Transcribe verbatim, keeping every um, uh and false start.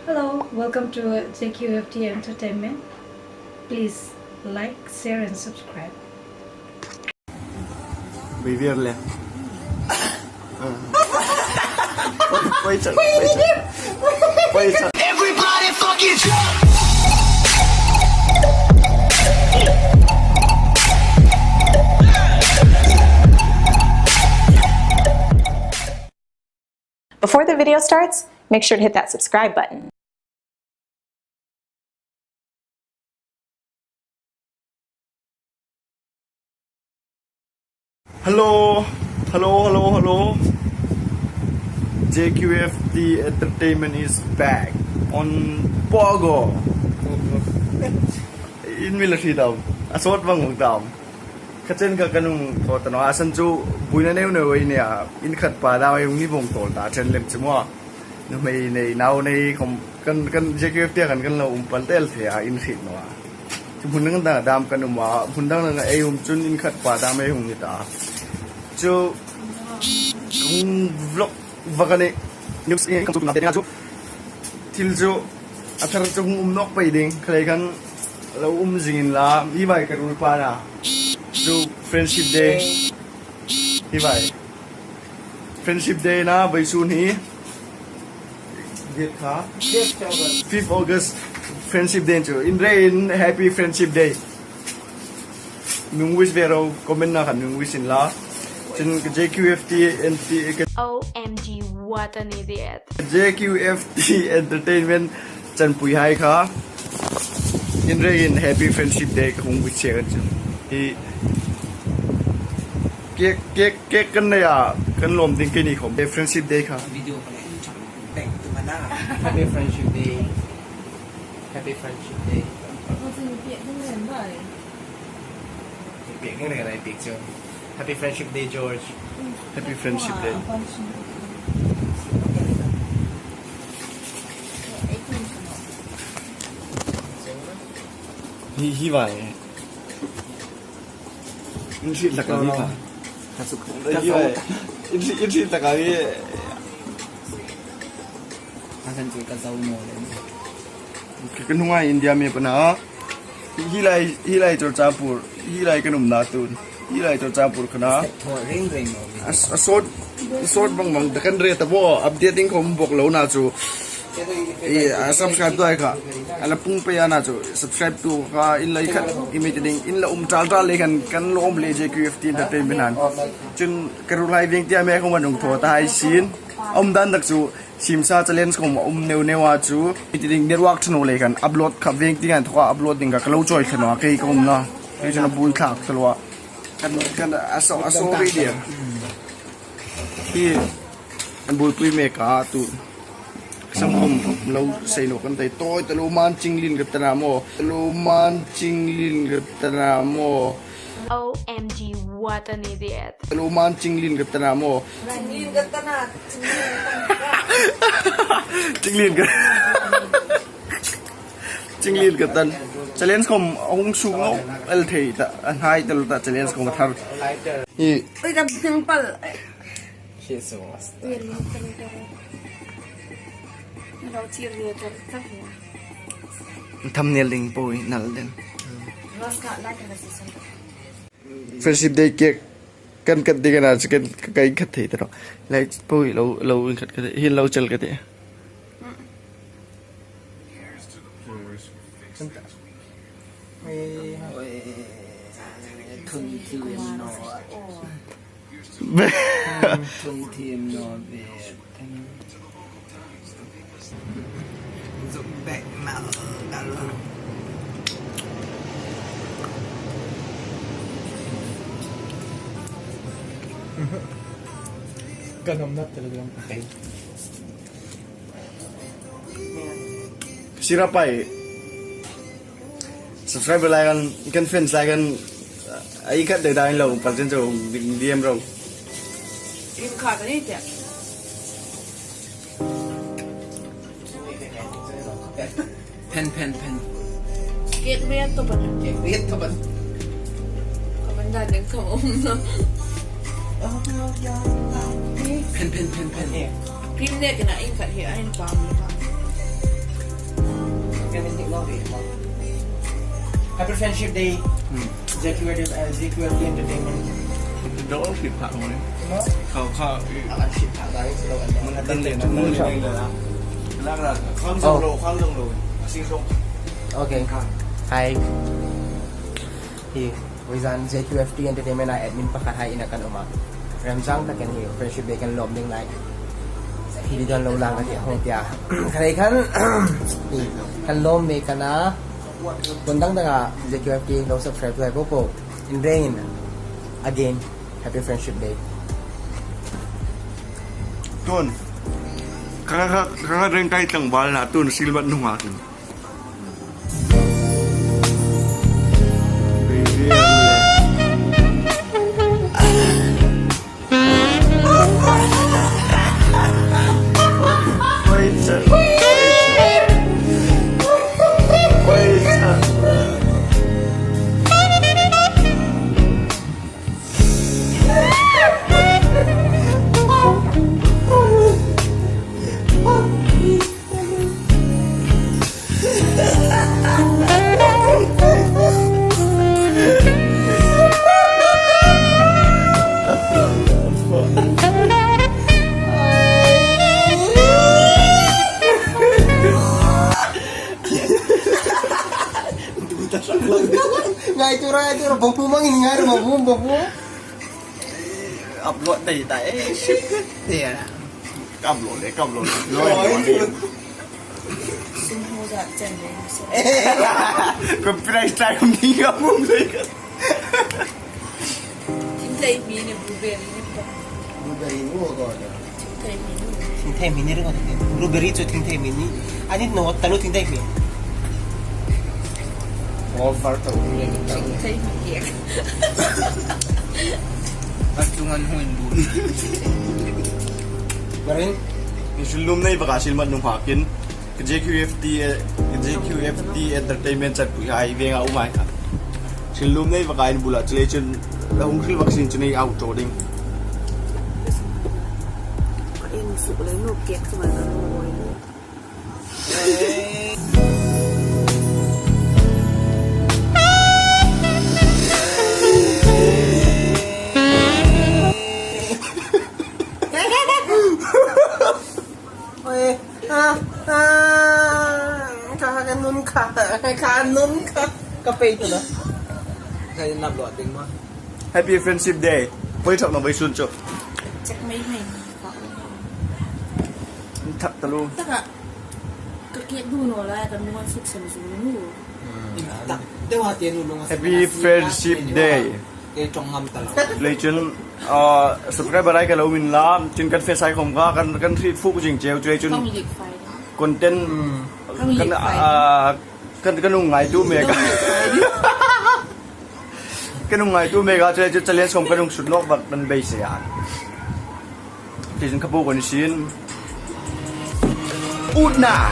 Hello, welcome to J Q F T Entertainment. Please like, share and subscribe. Everybody fucking jump! Before the video starts, make sure to hit that subscribe button. Hello, hello, hello, hello. J Q F T Entertainment is back on Pogo. In mi la hriet am, a sawt vang vang ta am. Kha chen kha kan hung thaw ta naw a, a san chu buoina neu neu ei nei a, in khat pa dam ei hung ni vong tawl ta chen lem chu maw. Nuhmei nei, nau nei khom kan, kan J Q F T khan kan lo um pal tel thei a, in hriet naw a. Chu hmun dang dang dam kan um a, hmun dang dang ei um chun in khat pa dam ei hung ni ta. Chu hung vlog vak a nih. News e kan chu ngam te nga chu. Thil chu a thar chu hung um nawk pei ding, khalei khan lo um zing inla, hi vai ka ruol pa na. Chu Friendship Day. Hi vai. Friendship Day na, vawisun hi. Date kha? Fifth August. Friendship Day chu. In re in, Happy Friendship Day. Mi hung wish ve ro, comment-a khan mi hung wish inla. Chun J Q F T N T, O M G, what an idiot. J Q F T Entertainment chanpuihai kha in re in Happy Friendship Day ka hung wish che kan chu. Hi cake, cake, cake kan nei a, kan lawm ding keini khom. Friendship Day kha. Video kan en chang bek tu mana. Happy Friendship Day. Happy Friendship Day. Bek ngai ngai bek chu. Happy Friendship Day, George. Happy Friendship Day. Hi, hi vai. In hriet hlak a ni kha. Hi vai. In hriet, in hriet hlak a ni. A kan chu ka zau naw le. Ka, ka hnunga India map a na. Hi lai, hi lai Churachandpur, hi lai kan umna tun. Hi lai Churachandpur kha na. Thaw reng reng naw. A, a sawt, a sawt vang vang ta kan re ta bo. Update ding khom bok lo na chu. E, a subscribe tu ai kha. A la pung pei a na chu. Subscribe tu kha in lai khat. I mi ti ding in la um tal tal le kan, kan lawm le J Q F T Entertainment han. Chun ka ruolhai veng tia me khom an hung thaw ta hai sin. A um dan tak chu. Simsa challenge khom um neu neu a chu. Ti ding network ṭha naw le kan upload kha veng ti kan thoka upload ding ka lo chawi thla naw kei ka um na. Kei chun a bul thlak ta lo a. Kan, kan a so, a so ri dia. Hi an bul pui me ka tu. Sam khom lo sei naw kan tai toi ta lo man ching lin ka ta na maw. Ta lo man ching lin ka ta na maw. O M G, what an idiot. Lo man ching lin ka ta na maw. Ching lin ka ta na, ching lin ka ta na. Ching lin ka. Ching lin ka ta na. Challenge khom hung suk ngawt el thei ta, a hnai ta lo ta challenge khom thar. Hi. Oi, ka thing pal. Thumbnail ding poi nal den. Friendship Day cake kan cut ding a na chu kan kai cut thei ta lo. Lai poi lo, lo in cut cut hi lo chal ka tih. Thun thim naw. Thun thim naw ve. Zuk bek mal dal. Kan om nak Telegram. Sira pai. Subscriber lai kan, kan fans lai kan, ai khat dai dai lo, pal chen chu D M ro. Rim kha ka ni tia. Pen, pen, pen. Cake riat to ban. Cake riat to ban. Ka man dan ding ka um na. Pen, pen, pen, pen. Cream ne ka na in khat hi a in pam le ma. Happy Friendship Day. Hmm. J Q F, uh, J Q F T Entertainment. Dol si pha ngoi. No? Khau, khau. Akan si pha dai, si lo kan. Mun atan le, mun le la. Lang la. Khang jong lo, khang jong lo. Asi so. Okay. Khang. Hi. Hi. Voizan J Q F T Entertainment a admin pakhat hai ina kan um a. Remchang takin hi Friendship Day kan lawm ding lai. Hi dan lo lang ka ti hong tia. Khalei khan, hi, kan lawm mek a na. Hun dang dang a J Q F T lo subscribe tu hai po po. In rengin. Again, Happy Friendship Day. Tun. Ka, ka, ka, ka reng kai tlangval na tun silmat nunga tun. Ngai tura, ngai tura, babu mangin ngai, babu, babu. Upload dai ta, eh, shit. Iya. Upload le, upload. Lo, lo. Sum ho ja chen le. Copyright strike ni ka mum le. Thingthei hmi ni blueberry ni. Blueberry ni o ko. Thingthei hmi ni. Thingthei hmi ni ring o. Blueberry chu thingthei hmi ni. Ani no talu thingthei hmi. Over to. Thingthei hmi. Achungan huin bu. Barin. Isulum nei baka silmat nung hakin. Ka J Q F T, eh, ka J Q F T Entertainment chatpui hai venga um ai kha. Silum nei baka in bula chule chun la hung hril bak sin chun ei au to ding. Ka in suk le nu kek chu mai ka nu oi. Oi, ah, ah, ka, ka nun ka, ka nun ka, ka pei tu na. Ka in upload ding ma. Happy Friendship Day. Poi thak na bai sun cho. Check mai mai. Thak talu. Taka. Ka kek du no la, ka nuan suk sem suk nu. Tak. Dewa te nu lunga. Happy Friendship Day. Ke tong ngam ta lo. Leichun, ah, subscriber ai ka lo min la, chin kan face ai khom ka, kan, kan hriet fuk jing cheu, leichun. Kong lik fai. Content, hmm, kong kan, lik fai. Ah, kan, kan hung ngaitu mek a. Kong lik fai. Kan hung ngaitu mek a, leichun challenge khom kan hung sut lawk bak kan beisei a. Leichun ka po kan sin. Utna.